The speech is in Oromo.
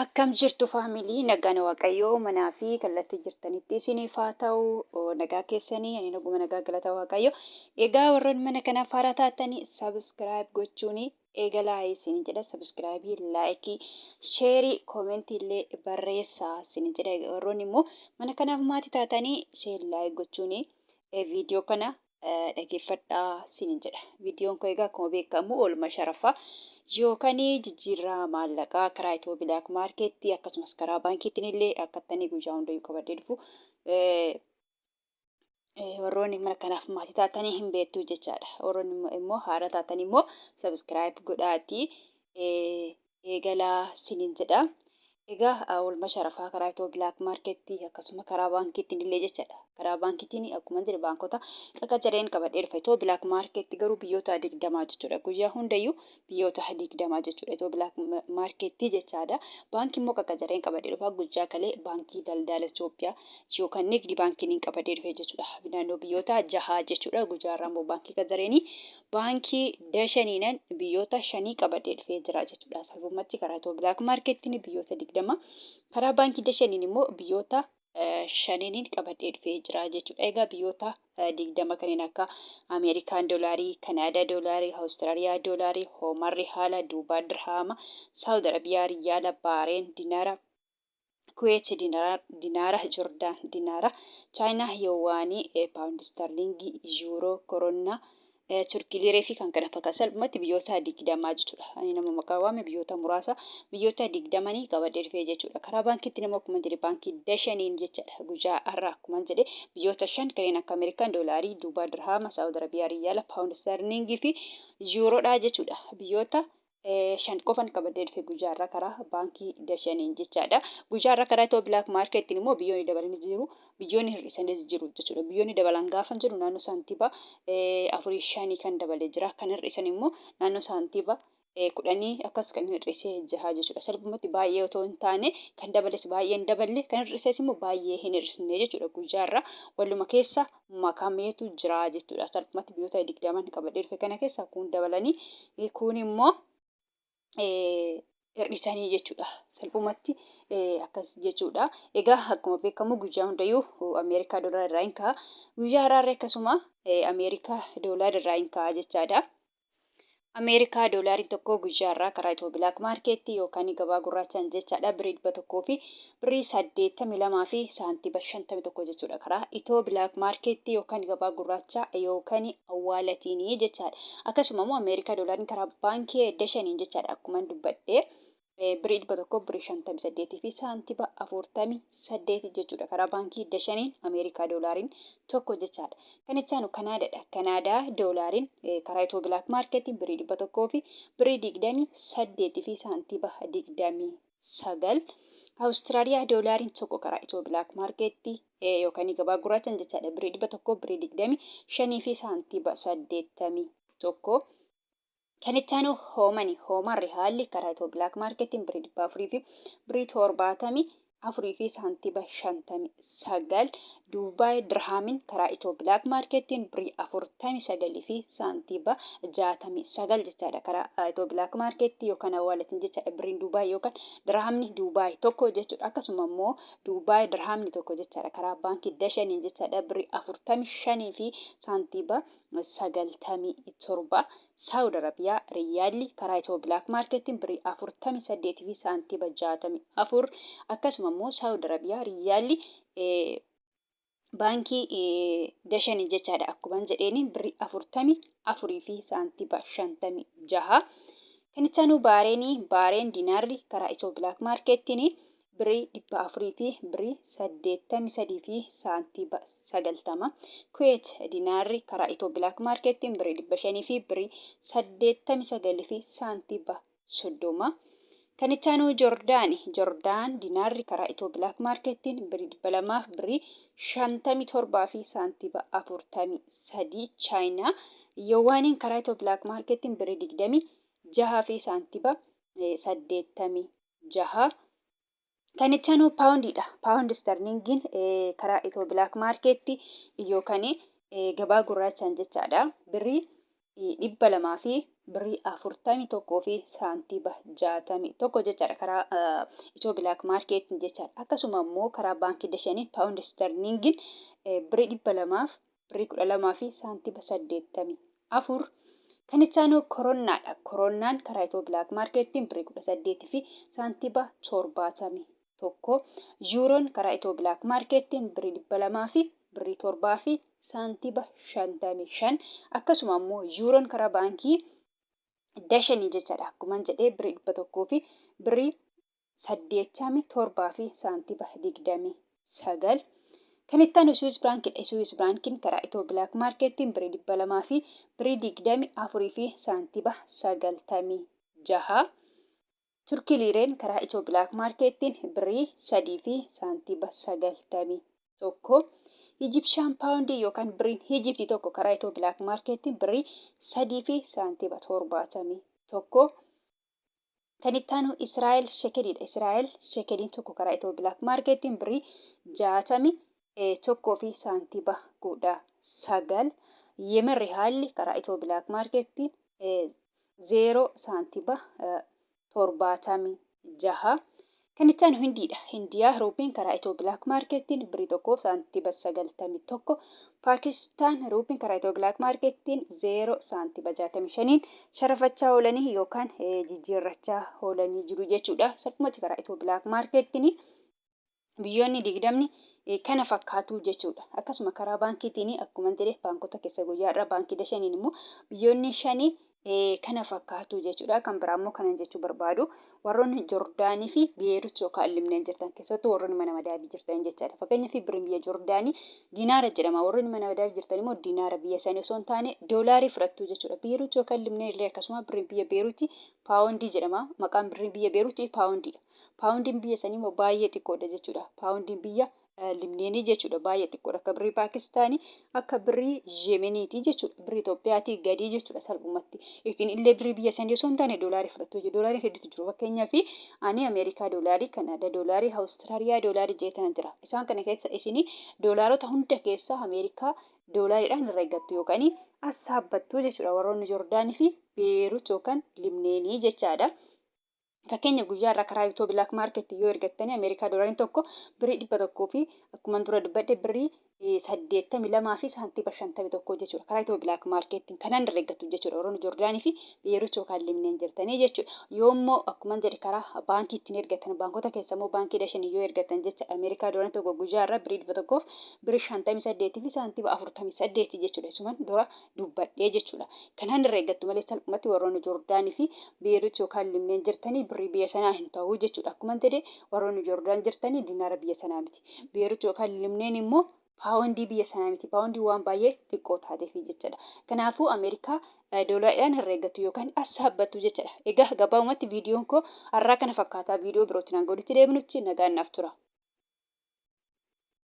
Akkam jirtu family, nagaan Waaqayyoo manaa fi kallattii jirtanitti isiniif haa ta'u. Nagaa keessanii? Ani naguma, nagaa, galata Waaqayyo. Egaa warroonni mana kanaaf haaraa taatanii subscribe gochuun eegalaa isin jedha. Subscribe, like, share, comment illee barreessaa isin jedha. Warroonni immoo mana kanaaf maatii taatanii share, like gochuun viidiyoo kana dhageeffadhaa isiniin jedha. Viidiyoon koo egaa akkuma beekamu oolmaa sharafaa yookaan jijjiirraa maallaqaa karaa Ethio Black Market akkasumas karaa baankiitiin illee akkattanii guyyaa hundayyuu qabadhee dhufu warroonni mana kanaaf maatii taatanii hin beektu jechaadha. Warroonni immoo haara taatanii immoo subscribe godhaatii eegalaa isiniin jedha. Egaa oolmaa sharafaa karaa Ethio Black Market akkasuma karaa baankiitiin illee jechaadha. Karaa baankiitiin akkuma jedhe baankota qaqacareen qabadhee dhufa. Ethio Black Market garuu biyyoota 20 jechuudha. Guyyaa hundayyuu biyyoota 20 jechuudha. Ethio Black Market jechaadha. Baankii immoo qaqacareen qabadhee dhufa. Guyyaa kalee Baankii Daldala Itoophiyaa yookaan Nigdi Baankiin qabadhee dhufe jechuudha. Naannoo biyyoota jahaa jechuudha. Guyyaa irraa immoo baankii qacareenii baankii Dashaniinan biyyoota shanii qabadhee dhufee jira jechuudha. Salphumatti karaa Ethio Black Marketiin biyyoota 20, karaa baankii Dashaniin immoo biyyoota shaniiniin qabadhee dhufee jira jechuudha. Egaa biyyoota 20 kanneen akka Ameerikaan doolaarii, Kanaadaa doolaarii, Awustiraaliyaa doolaarii, Hoomaan Rihaala, Duubaa Dirhaama, Saawud Arabiyaa Riyaala, Baareen Dinaara, Kuweet Dinaara, Jordaan Dinaara, Chaayinaa Yowaanii, Paawundi Istarliingii, Yuuroo, Koronnaa, Turkii Liiree fi kan kana fakkaatan, salphumatti biyyoota 20 jechuudha. Ani nama maqaa waame biyyoota muraasa, biyyoota 20nii qabadhee dhufee jechuudha. Karaa baankiitti nama akkuma jedhe baankii Dashaniin jechaadha. Guyyaa har'a akkuma jedhe biyyoota shan kanneen akka Ameerikaan doolaarii, Duubaa Dirhaama, Saawud Arabiyaa Riyaala, Paawundi Istarliingii fi Yuuroodha jechuudha. Biyyoota shan qofan qabadhee dhufe guyyaa irraa karaa baankii Dashaniin jechaadha. Guyyaa irraa karaa Ethio Black Marketiin immoo biyyoonni dabalanis jiru, biyyoonni hir'isanis jiru jechuudha. Biyyoonni dabalan gaafa jedhu naannoo saantiba afurii shanii kan dabalee jira. Kan hir'isan immoo naannoo saantiba 10 akkas kan hir'isee jira jechuudha. Salphumatti baay'ee otoo hin taane kan dabales baay'ee hin daballe, kan hir'ises immoo baay'ee hin hir'isne jechuudha. Guyyaa irraa waluma keessa makameetu jira jechuudha. Salphumatti biyyoota 20n qabadhee dhufe kana keessa kun dabalanii, kun immoo hir'isanii jechuudha. Salphumatti akkas jechuudha. Egaa akkuma beekamu guyyaa hundayyuu Ameerikaa doolaara irraa hin ka'a. Guyyaa har'aarra akkasuma Ameerikaa doolaara irraa hin ka'a jechaadha. Ameerikaa doolaariin tokko guyyaa irraa karaa Ethio Black Market yookaan gabaa gurraachaan jechaadha, birrii 100 fi birrii 82 fi saantiba 51 jechuudha. Karaa Ethio Black Market yookaan gabaa gurraachaa yookaan awwaalatiin jechaadha. Akkasuma immoo Ameerikaa doolaariin karaa baankii Dashaniin jechaadha, akkuma dubbadhee birrii 100 birrii 58 fi saantiba 48 jechuudha. Karaa baankii Dashaniin Ameerikaa doolaariin tokko jechaadha. Kan itti aanu Kanaadaadha. Kanaadaa doolaariin karaa Ethio Black Marketiin birrii 100 fi birrii 28 fi saantiba 29. Awustiraaliyaa doolaariin tokko karaa Ethio Black Market yookaan gabaa gurraachaan jechaadha, birrii 100 birrii 25 fi saantiba 81. Kan itti aanu Hoomani. Hoomaan Rihaalli karaa Ethio Black Marketiin birrii 400 fi birrii 74 fi saantiba 59. Duubaay Dirhaamin karaa Ethio Black Marketiin birrii 49 fi saantiba 69 jechaadha. Karaa Ethio Black Market yookaan awwaalatiin jechaadha. Birriin Duubaay yookaan Dirhaamni Duubaay tokko jechuudha. Akkasuma immoo Duubaay Dirhaamni tokko jechaadha. Karaa baankii Dashaniin jechaadha. Birrii 45 fi saantiba 97. Saawud Arabiyaa Riyyaalli karaa Ethio Black Marketiin birrii 48 fi saantiba 64. Akkasuma immoo Saawud Arabiyaa Riyyaalli baankii Dashanii jechaadha, akkuma jedheeni birrii 44 fi saantiba 56. Kan itti aanu Baareenii. Baareen Dinaarri karaa Ethio Black Marketiin birrii 400 fi birrii 83 fi saantiba 90. Kuweet Dinaarri karaa Ethio Black Marketiin birrii 500 fi birrii 89 fi saantiba 30. Kan itti aanu Jordaani. Jordaan Dinaarri karaa Ethio Black Marketiin birrii 200 fi birrii 57 fi saantiba 43. Chaayinaa Yowaaniin karaa Ethio Black Marketiin birrii 26 fi saantiba 86. Kan itti aanu paawundiidha. Paawundi sterlingiin karaa Ethio Black Market yookaan gabaa gurraachaan jechaadha. Birrii 200 fi birrii 41 fi saantiiba 61 jechaadha karaa Itiyoo Bilaak Maarkeetiin jechaadha. Akkasuma immoo karaa baankii Dashaniin paawundi isterliingiin birrii 200 fi birrii 12 fi saantiiba 84. Kan itti aanu koronnaadha. Koronnaan karaa Itiyoo Bilaak Maarkeettiin birrii 18 fi saantiiba 71. Yuuroon karaa Itiyoo Bilaak Maarkeettiin birrii 200 fi birrii 7 fi saantiba 55. Akkasuma ammoo yuuroon karaa baankii Dashanii jechaadha. Akkuman jedhee birrii 100 fi birrii 87 fi saantiba 29. Kan itti aanu Swiss Biraankiidha. Swiss Biraankiin karaa Itoo Bilaak Maarkeettiin birrii 200 fi birrii 24 fi saantiba 96. Turkii Liireen karaa Itoo Bilaak Maarkeettiin birrii 3 fi saantiba 91. Ijipshaan Paawundii yookaan birriin Hijiptii tokko karaa Itoo Bilaak Maarkeettiin birrii 3 fi saantiba 71. Kan itti aanu Israa'el Shekeliidha. Israa'el Shekeliin tokko karaa Itoo Bilaak Maarkeettiin birrii 61 fi saantiba 19. Yemen Rihaalli karaa Itoo Bilaak Maarkeettiin 0 saantiba 76. Kan itti aanu Hindiidha. Hindiyaa ruupiin karaa Itoo Bilaak Maarkeettiin birrii 1 saantiba 91. Paakistaan ruupiin karaa Itoo Bilaak Maarkeettiin 0 saantiba 65n sharafachaa oolanii yookaan jijjiirrachaa oolanii jiru jechuudha. Salphumatti karaa Itoo Bilaak Maarkeettiin biyyoonni digdamni kana fakkaatu jechuudha. Akkasuma karaa baankiitiin akkuma jedhe baankota keessa guyyaa irraa baankii Dashaniin immoo biyyoonni shanii kana fakkaatu jechuudha. Kan biraa immoo kanan jechuu barbaadu warroonni Jordaanii fi Beerut yookaan Libnaan jirtan, keessattuu warroonni mana madaabii jirtan jechaadha. Fakkeenyaaf birriin biyya Jordaanii dinaara jedhama. Warroonni mana madaabii jirtan immoo dinaara biyya isaanii osoo hin taane doolaarii fudhattu jechuudha. Beerut yookaan Libnaan illee akkasuma birriin biyya Beeruti paawondii jedhama. Maqaan birriin biyya Beeruti paawondiidha. Paawundiin biyya sanii immoo baay'ee xiqqoodha jechuudha. Paawundiin biyya Libneenii jechuudha baay'ee xiqqoodha. Akka birrii Paakistaanii, akka birrii Yemeniiti jechuudha. Birrii Itoophiyaatii gadii jechuudha salphumatti. Ittiin illee birrii biyya sanii osoo hin taane doolaarii fudhattu jechuudha. Doolaariin hedduutu jiru. Fakkeenyaaf ani Ameerikaa doolaarii, Kanaadaa doolaarii, Awustiraaliyaa doolaarii jeetan jira. Isaan kana keessa isin doolaarota hunda keessaa Ameerikaa doolaariidhaan herreggattu yookaan assaabbattu jechuudha. Warroonni Jordaanii fi Beerut yookaan Libneenii jechaadha. Fakkeenya guyyaa irraa karaa Itoo Bilaak Maarketti yoo ergattanii Ameerikaa doolaariin tokko birrii 100 fi akkuman dura dubbadhe birrii 82 fi saantiiba 51 jechuudha. Karaa Itoo Bilaak Maarkeettiin kanaan herreggattu jechuudha. Warroonni Jordaanii fi Beerut yookaan Libneen jirtanii jechuudha. Yoo immoo akkuman jedhe karaa baankii ittiin ergattan, baankota keessa immoo baankii Dashen yoo ergattan jecha Ameerikaa doolaariin tokko guyyaa irraa birrii 100 fi birrii 58 fi saantiiba 48 jechuudha. Isuman dura dubbadhee jechuudha. Kanaan irra eeggattu malee salphumatti warroonni Joordaanii fi Beerut yookaan Libneen jirtanii birrii biyya sanaa hin ta'u jechuudha. Akkuma jedhe warroonni Joordaan jirtanii dinaara biyya sanaa miti. Beerut yookaan Libneen immoo paawondii biyya sanaa miti. Paawondii waan baay'ee xiqqoo taateefi jechuudha. Kanaafuu Ameerikaa doolaariidhaan herreeggattu yookaan assaabbattu jechuudha. Egaa gabaabumatti viidiyoon koo har'aa kana fakkaataa, viidiyoo birootti naan goditti deebinutti nagaan naaf tura.